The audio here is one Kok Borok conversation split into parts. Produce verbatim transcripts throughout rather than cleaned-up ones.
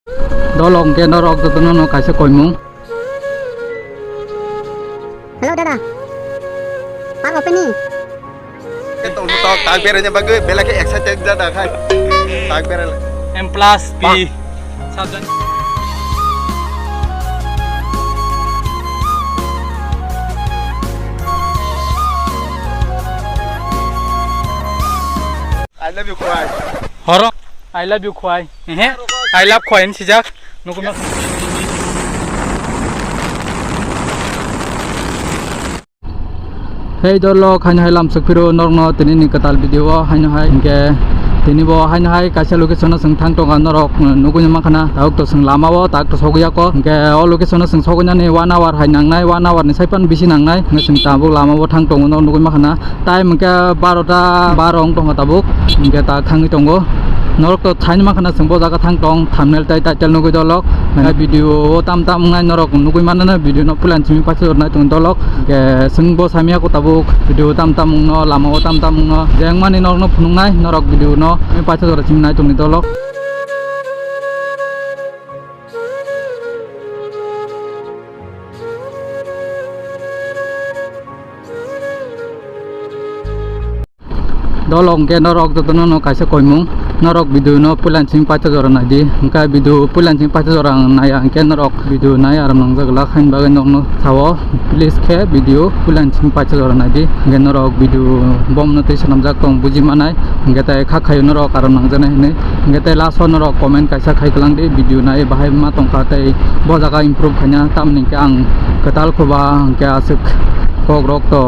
Dolok hwnkhe norok jotono no kaisa koimung. Hello, dada. Park opening. Tong tok tak beraina bagwi belai khe excited jada khai. Tak berai. M plus P. Sabjani. I love you, Khwai. Horo, I love you, Khwai. Ehe, I love Khwai, hinwi sijak. Nukuna. Hey dolok, haino hai lamsok phiro norokno tini ni kwtal video o haino hai hwnkhe tini bo haino hai kaisa location o chwng thang tongo norok nugui mankha na tabuk to chwng lama o tak to sogwi ya kho hwnkhe o location o chwng sogwi nani one hour hai nangnai, one hour ni sai phano bisi nangnai hwnkhe chwng tabuk lama o thang tongo norok nugui mankha na. Time hwnkhe barota baro wng tongkha tabuk, hwnkhe ta thangwi tongo. Norok to thaini mankha na chwng bo jaga thang tong, thumbnail tei title nugwi dolok. Hwnkhe video o tam tam wngnai norok nugwi mano na, video no puila simi paisa jora nai tong dolok. Hwnkhe chwng bo samya ko tabuk video tam tam wngno, lama o tam tam wngno. Je wngmani norok no phunuknai, norok video no paisa jora simi nai tongni dolok. Dolok hwnkhe norok jotono no kaisa koimung, norok video no puila simi paisa jora naidi, hwnkhe video puila simi paisa jora naiya hwnkhe norok video nai aram nangjak glak haini bagwi norokno sao, please khe video puila simi paisa jora naidi, hwnkhe norok video bomno tei swnamjak tong buji manai, hwnkhe tei kha khaio norok aram nangjaknai hinwi. Hwnkhe tei last o norok comment kaisa khai kwlang di, video nai bahai ma tongkha tei bo jaga improve khaina, tamni hwnkhe ang kwtal khoba hwnkhe aswk kok rok to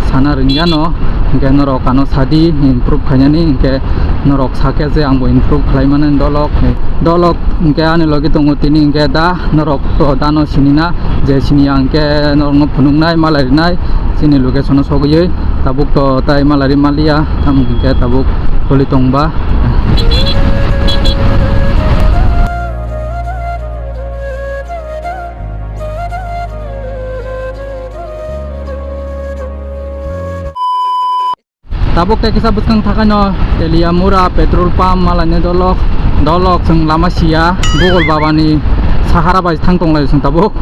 sana ringya no, hwnkhe norok ano sadi improve khainani, hwnkhe norok sakhe je ang bo improve khlai mano dolok, dolok hwnkhe ani logi tongo tini hwnkhe da norok to da no sini na, je sini ang hwnkhe norok no phunuknai malai rinai chini location o sogwi tabuk to tai malai ri maliya, tamni hwnkhe tabuk. Koli tongba. Tabuk tei kisa bwskang thakaino Teliamura petrol pump malaini dolok, dolok chwng lama siya Bugol babani sahara bai thang tonglai chwng tabuk.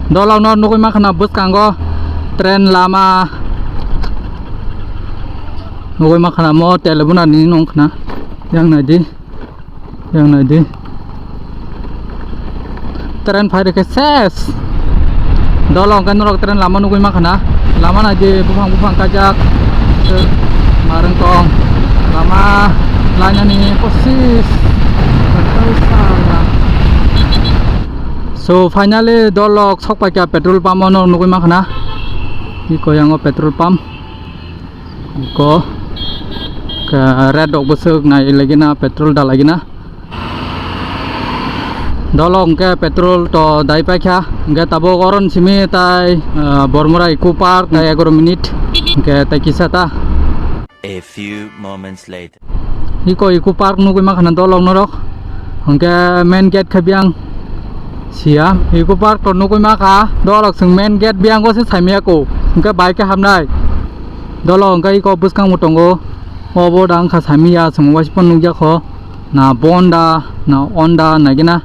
Dolok no nugwi mankha na bwskango train lama. Nugwi mankha na mo telebuna ni nung khna. Yang nai di. Yang nai di. Train phai rikhe ses. Dolok hwnkhe norok train lama nugwi mankha na. Lama nai di buphang buphang kajak. Marwng tong. Lama lainani posis. So finally dolok sok paikha petrol pump o norok nugwi mankha na. Iko yango petrol pump. Iko red rok bwswk nai lagina petrol da lagina. Dolok hwnkhe petrol to dai paikha hwnkhe tabuk oron simi tai, ah, Bormora Eco Park tai egaroh minute hwnkhe tai kisa ta. A few moments later. Iko Eco Park nugwi mankha na dolok norok. Hwnkhe main gate khe biyang siya. Eco Park to nugwi mankha dolok chwng main gate biyango se saimaya ko. Hwnkhe bai khe hamnai. Dolok hwnkhe iko bwskango tongo. Obo da wngkha saimaya chwng waisa phano nukjakho. Na bonda na onda naigena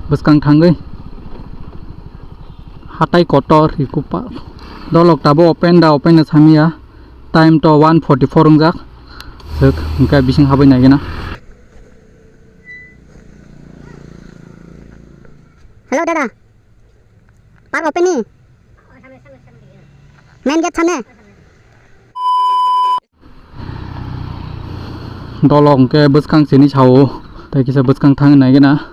bwskang thangwi. Hatai kotor Eco Park. Dolok tabuk open da open na saimaya. Time to one forty four wngjak. Swk hwnkhe bising habwi naigena. Hello, dada. Park opening. Main gate sane. Dolok hwnkhe bwskang sini sao. Tai kisa bwskang thangwi naigena.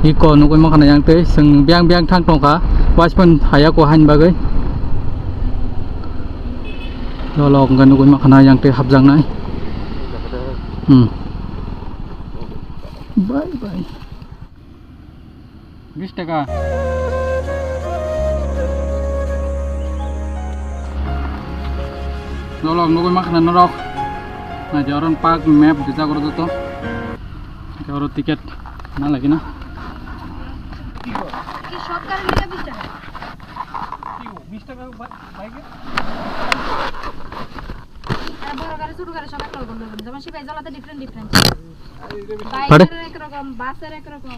Iko nugwi mankha na yang tei chwng biyang biyang thang tongkha waisa phano haya ko haini bagwi. Dolok hwnkhe nugwi mankha na yang tei hapjaknai. Hmm. Bye bye. Bis taka. Dolok nugwi mankha na norok. Naidi oro park map rijak oro joto. Hwnkhe oro ticket na lagina. আর বড় গাড়ি, ছোট গাড়ি সব এক রকম, যেমন সিপাহী জলাতে different different। Pare? বাইকের এক রকম, বাসের এক রকম।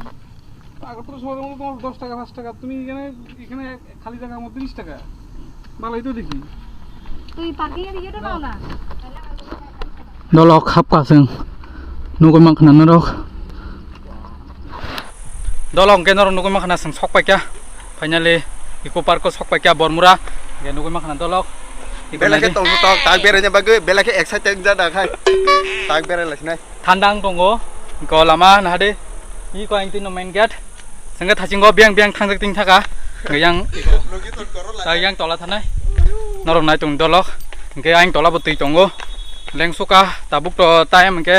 আগরতলা শহরের মধ্যে তোমার দশ টাকা, পাঁচ টাকা, তুমি এখানে, এখানে এক, খালি জায়গার মধ্যে বিশ টাকা। ভালোই তো দেখি। তুই পার্কিং এর ইয়েটা নাও না। Dolok hapkha chwng nugwi mankha na norok. Dolok hwnkhe norok nugwi mankha na chwng sok paikha. Finally, Eco Park o sok paikha Bormura. Hwnkhe nugwi mankha na dolok. Belai khe tongthok tak beraina bagwi, belai khe excited jak da khai. Tak berai lai sinai. Thanda wng tongo, go lama nahade. Iko ang twi no main gate. Sengke thachingo biang biang thangjak ting thaka. Yang, yang tola thanai. Norok nai tong dolok. Hwnkhe ang tola bo twi tongo. Lengsuka tabuk to time hwnkhe.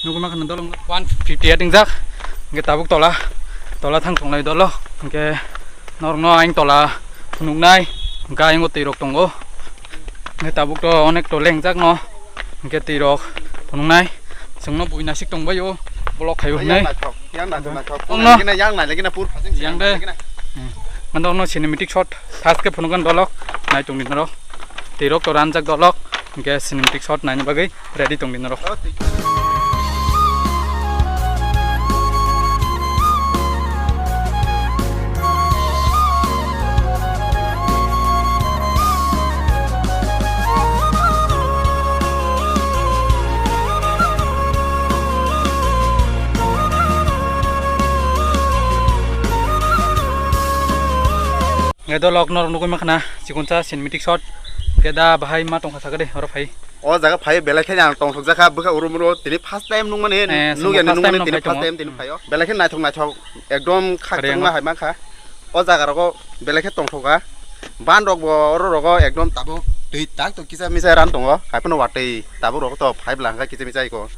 Nugwi mankha na dolok one fifty eight wngjak. Hwnkhe tabuk tola, tola thang tonglai dolok. Hwnkhe norokno ang tola phunuknai. Hwnkhe ang o twi rok tongo. Hwnkhe tabuk to onek to lengjak no. Hwnkhe twi rok phunuknai. Chwngno bui nasik tongbaio, block khaibo hwnwi. Yang naithok, yang naithok, naithok. Ongno. Yang naithok, yang naithok, yang naithok. Yang de. Hmm. Mantokno cinematic shot first khe phunukgwno dolok, nai tongdi norok. Twi rok to ranjak dolok, hwnkhe cinematic shot naina bagwi ready tongdi norok. Oh, twi- Hwnkhe dolok norok nugwi mankha na chikonsa cinematic shot. Hwnkhe da bahai ma tongkha sakhe de oro phai. O jaga phai belai khe ang tongthokjakha bwkha uru muru tini first time nukmani, eh, nukya first time nukmani tini first time tini phaio. Belai khe naithok naithok ekdom khakchangma hai mankha. O jaga rogo belai khe tongthokha. Ban rok bo oro rogo ekdom tabuk twi tak tok kisa misa ran tongo. Haiphano watwi tabuk rogo to phai bwla hwnkha kisa misa iko.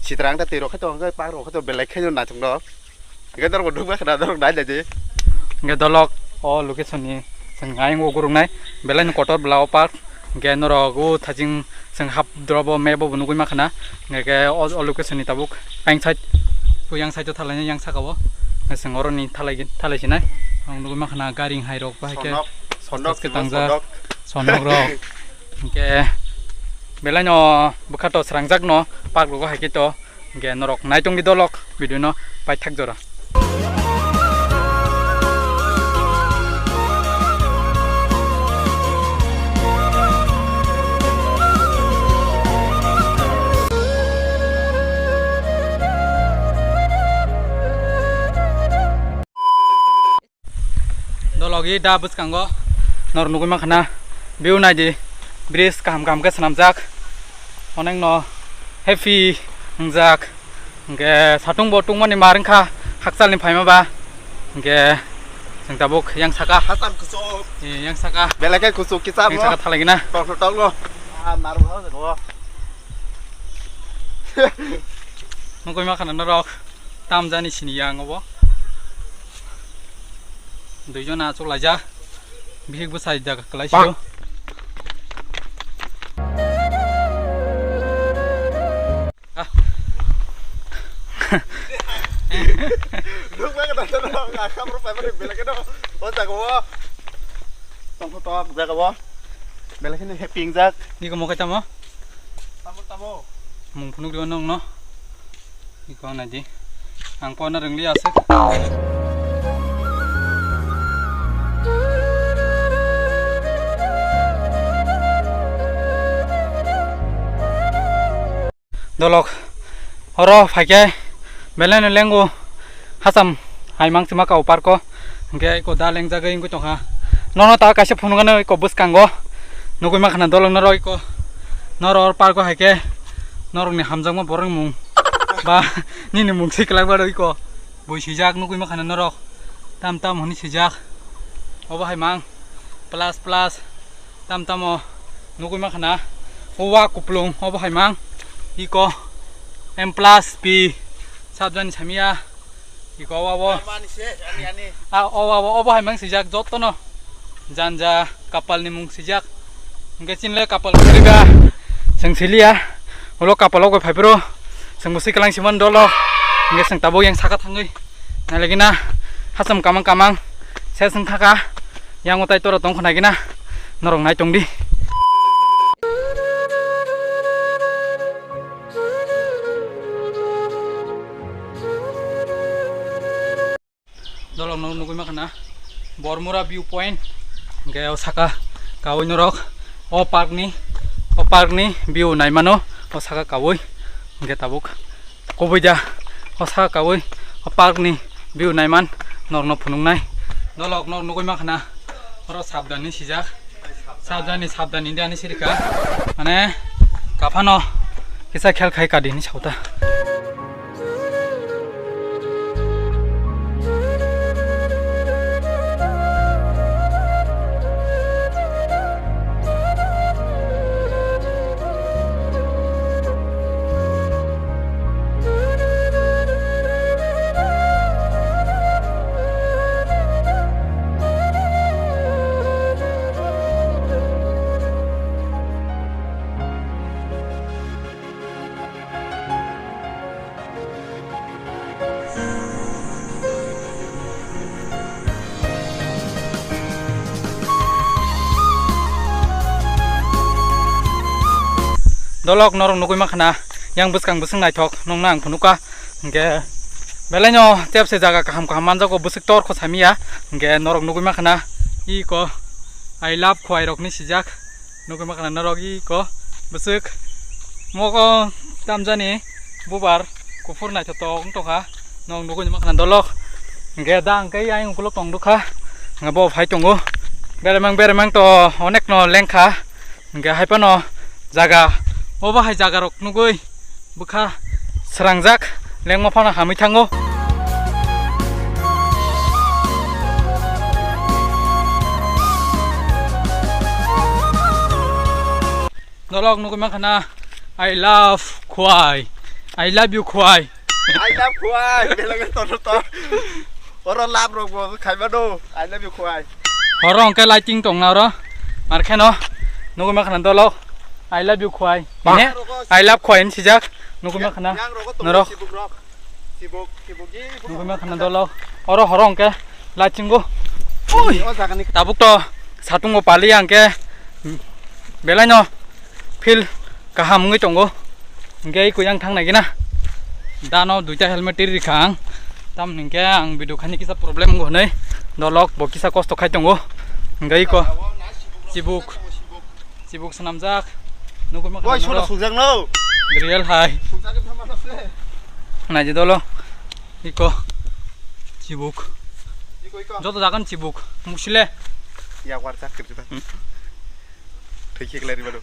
Sitra wngkha twi rok khe to hwnkhe park rok khe to belai khe naithok nok. Hwnkhe norok bo nukma khna norok nai naidi. Hwnkhe dolok o location ni chwng ayang o guruknai belai no kotor bwla o park. Hwnkhe norok o thajing chwng hap drobo map o bo nugwi mankha na. Hwnkhe o, o location ni tabuk ayang side o yang side o thalainai yang saka o. Hwnkhe chwng oro ni thalai, thalai sinai. Ang nugwi mankha na gari hai rok bahai khe sonok, sonok khe tangjak sonok rok. Hwnkhe belai no bwkha to srangjak no park rogo hai khe to. Hwnkhe norok naitongdi dolok video no paithak jora. Dologi da bwskango norok nugwi mankha na view naidi, bridge kaham kaham khe swnamjak, onekno happy wngjak, hwnkhe satung bo tungmani mar wngkha hakchalni phaima ba, hwnkhe chwng tabuk yang saka. Hachal kuchuk. Eh, yang saka. Belai khe kuchuk kisa yang saka thalai gina. Tokno tokno. Ah, mar bo hao jago. Nugwi mankha na norok. Tamjani sini yang obo. Duijon achuk laijak. Bihik bwsai jaga kwlai sio. Ah. Nukmani khe tongthok, khamro paimani belai kheno o jaga o. Tongthok tok jaga o. Belai kheno happy wngjak. Niko mo khe tamo? Tamo, tamo. Mung phunuk rw nokno. Iko naidi. Ang pono rwngli aswk. Dolok. Oro phaikhe belai no lengo hacham hai mang chwma kao park o. Hwnkhe iko da lengjagwi wngwi tongkha. Nono ta kaisa phunukgano iko bwskango. Nugwi mankha na dolok norok iko. Norok park o hai khe norokni hamjakma borokni mung ba nini mung swi kwlak baro iko. Bui swijak nugwi mankha na norok. Tam tam hwnwi swijak. Obo hai mang plus plus tam tamo nugwi mankha na. O wa kuplung obo hai mang iko M plus P sabjani samia. Iko obo. Ani, ani. Ah, obo, obo, obo hai mang swijak jotono. Janja kapal ni mung swijak. Hwnkhe chini le kapal kwrwi ba. Chwng siliya. Ulo kapal o goi phai phuru. Chwng bo swi kwlang simon dolo. Hwnkhe chwng tabuk yang saka thangwi. Nailagina. Hacham kamang kamang. Ses wng thaka. Yang o tai tora tong khna gina, norok nai tong di. Dolok no nugwi mankha na Bormura view point, hwnkhe o saka kawi norok o park ni, o park ni view naimano o saka kawi, hwnkhe tabuk kubui da o saka kawi o park ni view naiman norok no phunuknai. Dolok norok nugwi mankha na oro sabdani sijak. Sabdani, sabdani, India ni sirika. Mane, kaphano kisa khel khai kadi ni sauta. Dolok norok nugwi mankha na, yang bwskang bwswk naithok nokno ang phunukha. Hwnkhe belai no tepse jaga kaham kaham manjago, bwswk tor kho samiya. Hwnkhe norok nugwi mankha na, iko I love Khowai rokni sijak. Nugwi mankha na norok iko bwswk mogo tamjani bubar kuphur naithotok wng tongkha. Norok nugwi mankha na dolok. Hwnkhe da hwnkhe ayang ukulok tong dukha. Hwnkhe bo phai tongo. Beremang beremang to onek no lengkha. Hwnkhe hai phano jaga, obo hai jaga rok nugwi bwkha srangjak, lengma phano hamwi thango. Dolok nugwi mankha na, I love Khowai, I love you Khowai. I love Khowai, belai no tor tor. Oro love rok bo khaima do, I love you Khowai. Horo hwnkhe lighting tongna oro. Mar kheno nugwi mankha na dolok, I love you Khowai. Bine, I love Khowai hinwi sijak. Nugwi mankha na norok. Nugwi mankha na dolok. Oro horo hwnkhe lighting go. Ui. Tabuk to satungo pali hwnkhe belai no feel kaham wngwi tongo. Hwnkhe iko yang thang nai gina. Dano duita helmet tiri rikha ang. Tamni hwnkhe ang video khaini kisa problem wngwi hwnwi dolok bo kisa kosto khai tongo. Hwnkhe iko chibuk, chibuk swnamjak. Nugwi mankha na norok. Sukjak no. Real hai. Naidi dolo. Iko. Chibuk. Iko, iko. Joto jagan chibuk. Musile. Ya warjak kirjuta. Hmm. Thwi khe klai ribado.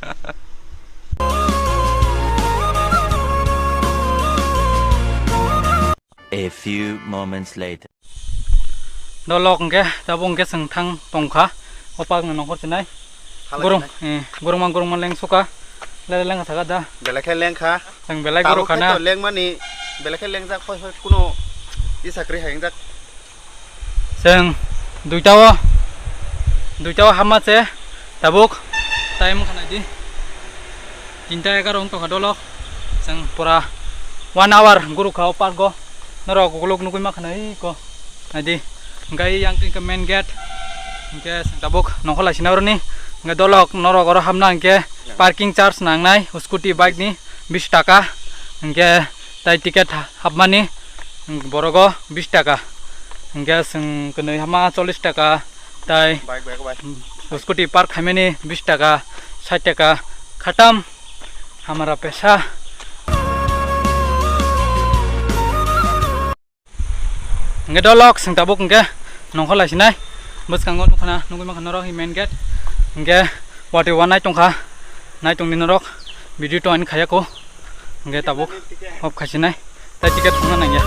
A few moments later. Dolok hwnkhe tabuk hwnkhe chwng thang tongkha o park ni nongkhor sinai. Thalai borong sinai. Eh, borongma borongma leng suka. Lele leng thaka da. Belai khe lengkha. Chwng belai tabuk borok khana. Khe to lengmani belai khe lengjak hoi hoi kuno isa kwrwi hai wngjak. Chwng duita o, duita o hama se tabuk time wngkha naidi tinta egaroh wng tongkha dolok. Chwng pura one hour gurukha o park o. Norok ukulok nugwi mankha na iko naidi. Hwnkhe yang twi khe main gate. Hwnkhe chwng tabuk nongkhor lai sina oroni. Hwnkhe dolok norok oro hapna hwnkhe parking charge nangnai scooty bike ni bish taka. Hwnkhe tai ticket ha-, hapmani borogo bish taka. Hwnkhe chwng kwnwi hama chollish taka, tai bike, bike, bike. Scooty park khaimani bish taka, sait taka, khatam hamara pesa. Hwnkhe dolok chwng tabuk hwnkhe nongkhor lai sinai. Bwskango nukha na, nugwi mankha norok main gate. Hwnkhe watwi wanai tongkha, nai tongdi norok. Video to ani khayako. Hwnkhe tabuk off khai sinai. Tai ticket thangna nangya.